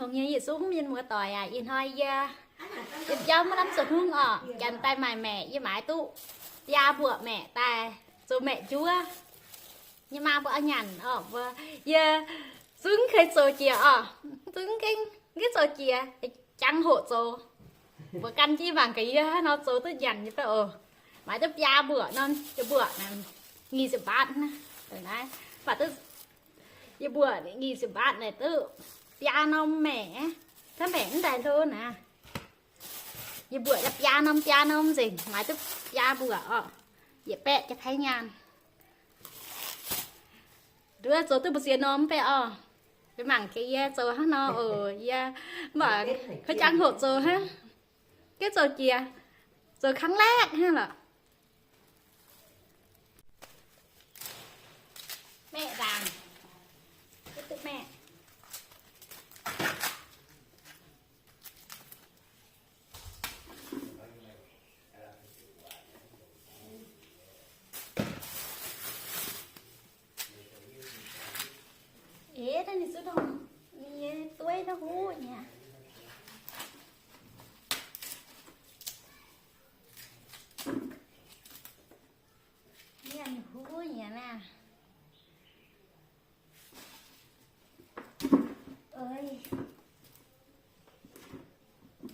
Longx nyei yietc zungv mienh muoz-doic aac, ih hnoi yie, yie biauv maiv lamh zuqc hungh orqc, janx daaih maaic maeqc, yie maaiz duqv biaa mbuoqc maeqc daaih zoux maeqc njuov. Yie maa mbuo nyanc orqc, mbuo, yie zungv kei zoux jiex orqc, zungv gengh, gengh zoux jiex, jangx hoqc zoux. Mbuo gan jienv mangc gaax yie haaix nor zoux duqv nyanc nyei fai oc. Maaiz duqv biaa mbuoqc norm, yie mbuoqc naaic nyic ziepc mbaatv naaiv. Mv baac duqv, yie mbuoqc nyic ziepc mbaatv naaic duqv biaa norm maeqc, taux maeqc mv daaih hlo naaic. Yie mbuoqc biaa norm biaa norm nzengc, maaiz duqv biaa mbuoqc orqc. Yietc baeqv jaa-taiv nyaanh. Nduov zoux duqv mbu'ziex norm mv bei orqc. Mbuo mangc gaax yie zoux hnangv nor oc. Yie mv baac kov jangx hoqc zoux hnangv. Gengh zoux jiex, zoux ครั้งแรก hnangv lorqc. Maeqv ndaangc, duqv maeqv. Eix, ninh zuqc dongh ninh nyei dueiv naaiv huv nyei. Mienh huv nyei naaiv.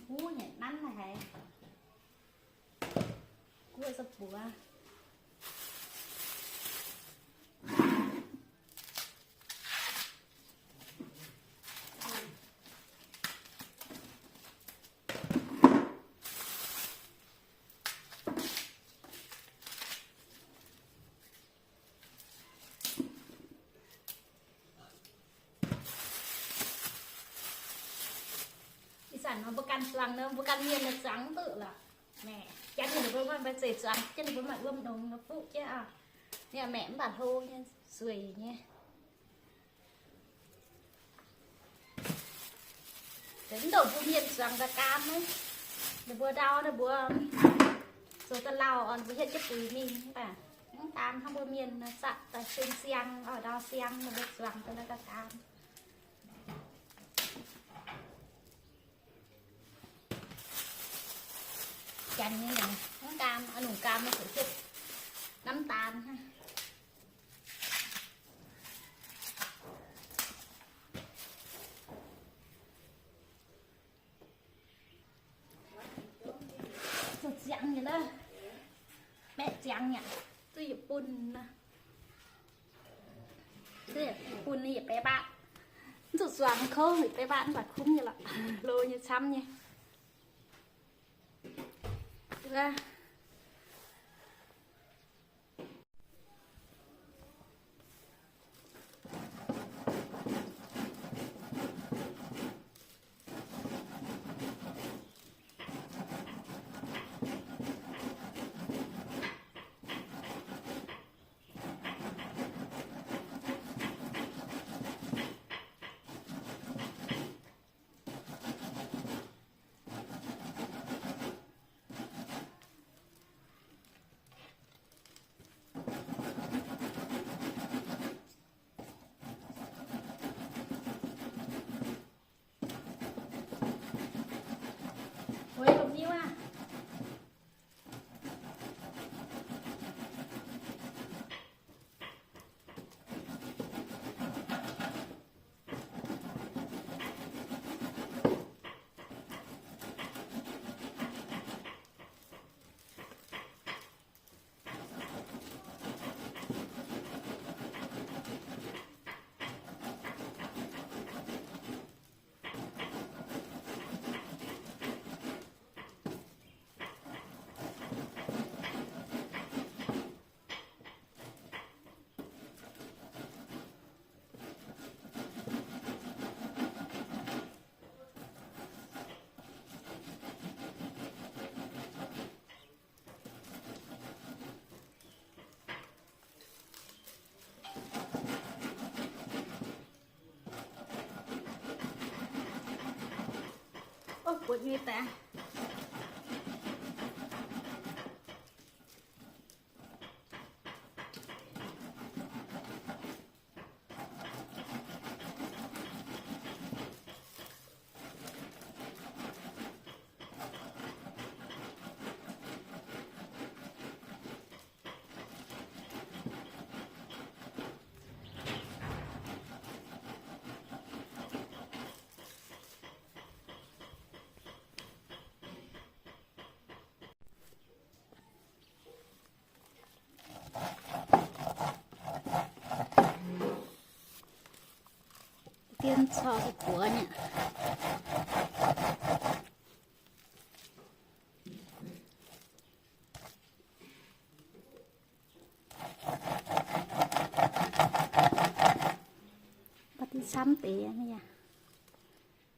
Huv nyei nanv haic. Guoqv za'buoz. Ih zanc nor mbuo ganh zuangx nor, mbuo ganh mienh nor zuangx mv duqv lorqc. Maeqv, janx ninh mbuo maaih mbu'ziex zuangx, janx ninh mbuo maaih wuom nongx nor fuqv jienv oc. Ninh maeqv mv baac hlo nyei, zueic nyei. Mv ndongc mbuo mienh zuangx daaih gaam naaiv, ninh mbuo ndau ninh mbuo zoux daaih lauh oc, ninh mbuo hietv jienv buix mingh mv baac mv gaam hnangv mbuo mienh zatv daaih sin siang oc, ndau siang ninh mbuo zuangx daaih gaam. Janx nyei mv gaam, a'nungc gaam nor zuqc hietv น้ำตาล hnangv. Zoux ziangx nyei lov, baeqv ziangx nyei, duqv yietc bunh nor. Duqv yietc bunh nyei yietc baeqv mbaatv. Mv zuqc zuangx kouv, yietc baeqv mbaatv mv baac kumv nyei lorqc, hlo nyei camv nyei. Ov, buatc nyei daaih. Biomv corc buoz nyei. Baac camv deix,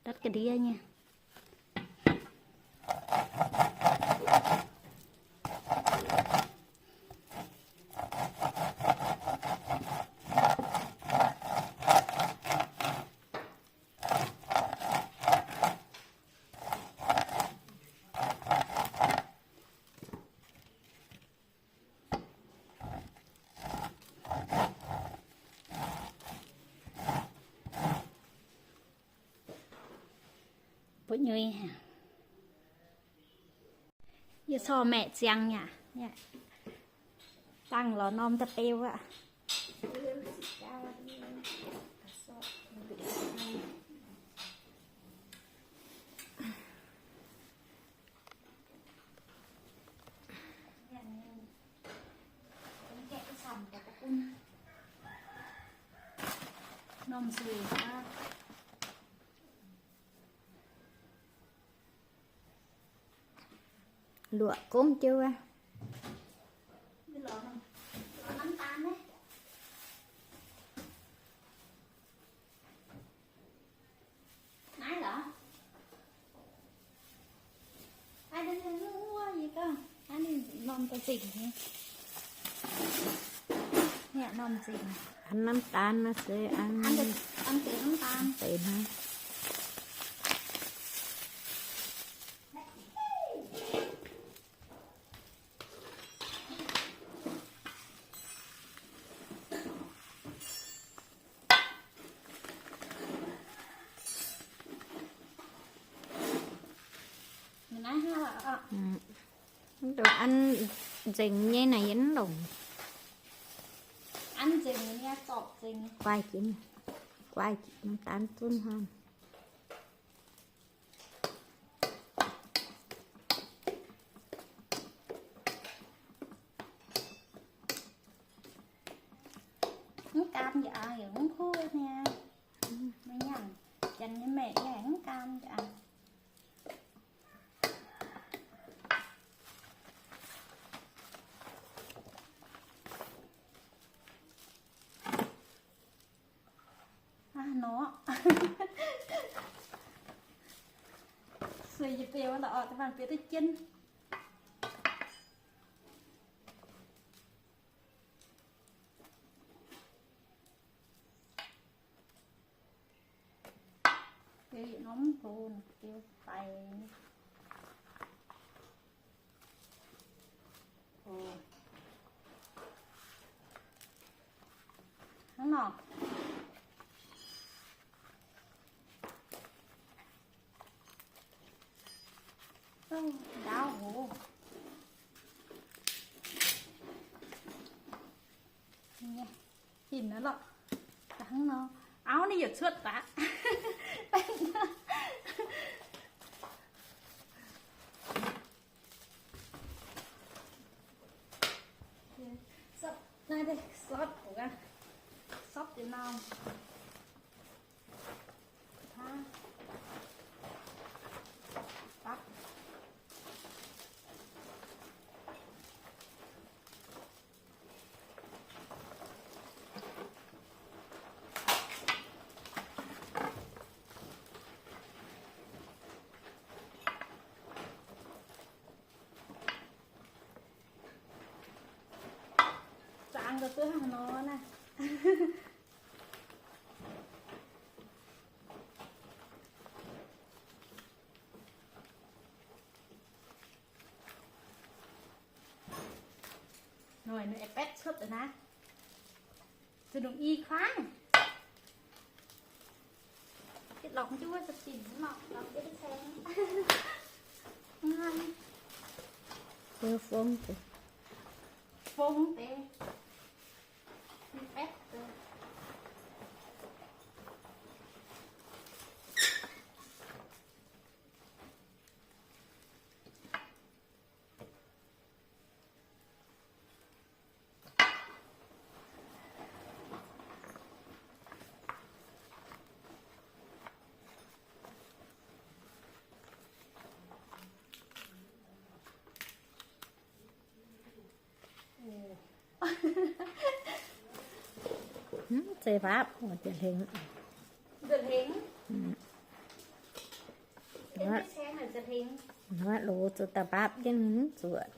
ndatv ga'ndiev nyei. Butv nyuiv. Yie corc maeqv ziangx yaac dangh lorz norm da'beu aqv. Norm nzueic aqv. Luoqc gomv jienv wuov. Naaiv lorqc. Aa, ninh wuov yie gorngv, aa, ninh norm daaih nzengc nyei. Yaac norm nzengc. An น้ำตาล naaiv se an, an deix น้ำตาล deix hnangv. Mv dongh an nzengc nyei naaic yie mv longc. An nzengc nyei zorpc nzengc. Guai jiex, guai jiex น้ำตาล zunv hnangv. Mv gaam yaac mv kuv niaa. Maiv nyaangc janx nyei maeqc yaac mv gaam yaac. Aa, nor. Sueih yie bieu lorqc, da'faanh bieu duqv jienv. Bieu yietc norm bun bieu daic. Hnangv nor. Ndaauv hoc. Hinh aqv lorqc. Hnangv nor. Auv, ninh yietc cuotv daaih. Naaiv deix sopv, sopv deix norm. Zaangc ga'duqv hnangv nor naaiv. Noic ninh aengx baetv cuotv daaih naaiv. Zuqc longc i kuaaiv. Lorqc njuov za'gengh lorqc, lorqc njuov deix caeng. Fong deix. Fong deix. Baetv deix. Zeiv mbaapv, nza'hengx. Nza'hengx. Loz zuqc daaih mbaapv jienv mv zuqc.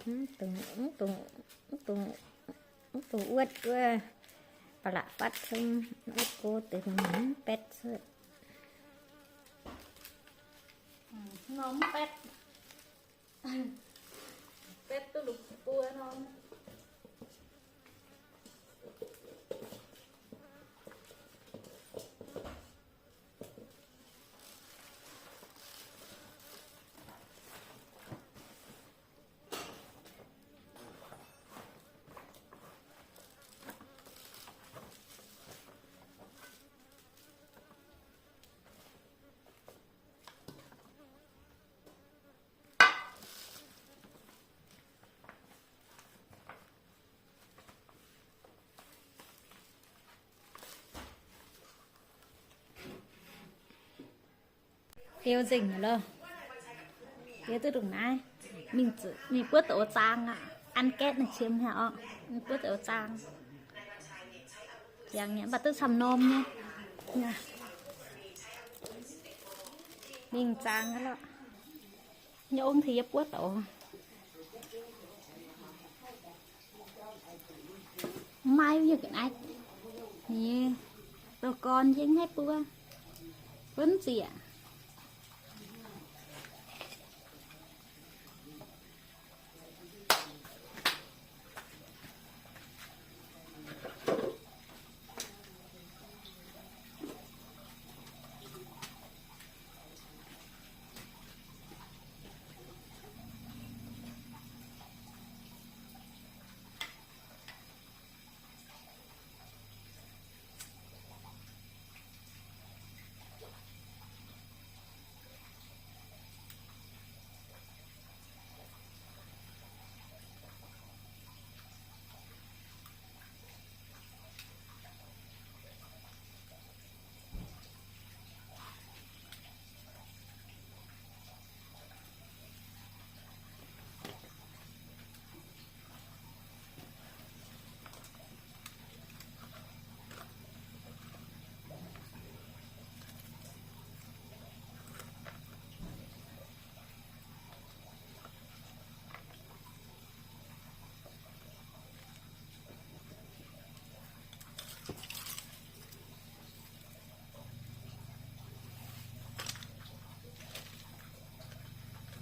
Mv dungx, mv dungx, mv dungx, mv dungx wuotv wuov, ba'laqc fatv cong, wuotv go deix mv baetv cuotv. Norm mv baetv. Baetv duqv lungh buo norm. Liuz nzengc loh. Liuz duqv ndongc naaiv. Mingh, mingh buov douz zaang aqv. An gaeqv naaiv qiemx haic orqc. Mingh buov douz zaang. Jangx nyei, mv baac duqv camv norm nyei. Mingh zaang aqv lorqc. Nyei ong tengx yie buov douz. Mv maaih nyungc ga'naaiv nyei, douz gorn yie mv haih buov, buov mv zieqc.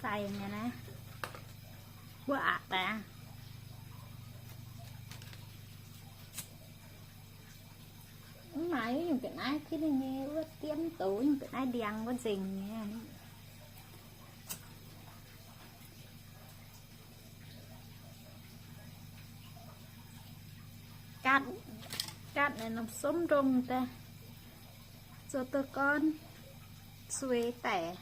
Daaih nyei naaiv, wuov aqc daaih. Mv maaih nyungc ga'naaiv kitv nyei, wuov diemv douz nyungc ga'naaiv ndiangx wuov nzengc nyei. Gaatv, gaatv naaiv norm somv ndongh daaih, zoux douz gorn, sueix daic.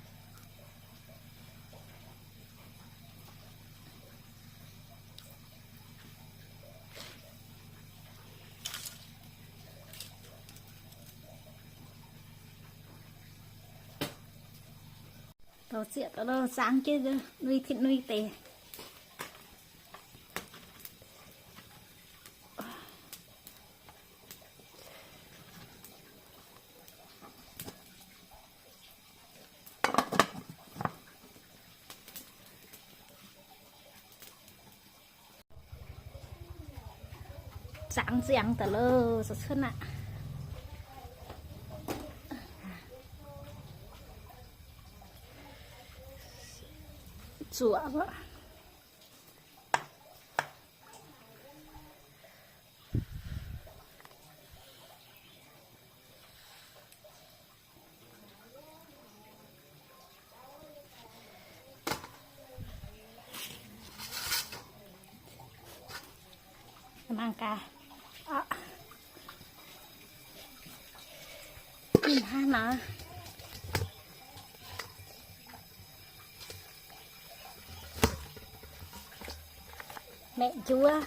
Douz zieqv daaih lo, zaangv jienv nui tin nui deix. Zaangv ziangx daaih lo, cuotv aqv. Zuoqc. Mangc gaax. Hnangv naaiv. Maeqv njuov.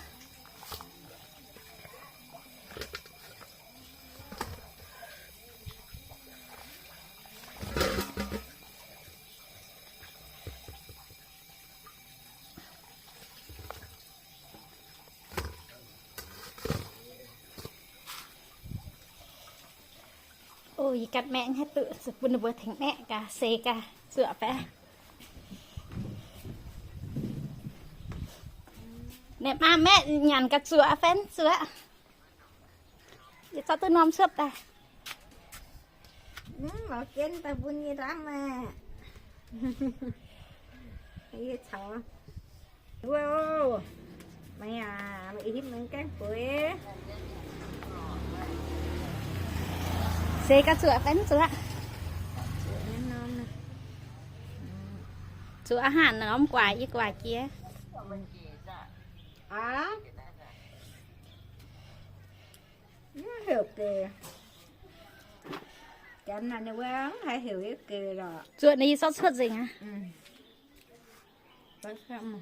O, yie ganh maeqv haaix duqv, bun ninh mbuo tengx maeqv gaax, seix gaax, zuoqc fai. Naaiv maa maeqv nyanc gaax, zuoqc fai zuoqc. Yie zorqv duqv norm cuotv daaih. Lorz jienv daaih bun yie ndamv maah. Yie caux. Wuov, meih aac, meih ih hitv meih gaengh bueix. Seix gaax, zuoqc fai mv zuoqc? Zuoqc aqv, norm guaax yie guaax jiex. Aa, mv heuc geh. Janx naaic ninh wuov mv haih heuc yie geh lorqc. Zuoqc naaiv yie zorqv cuotv nzengc aqv.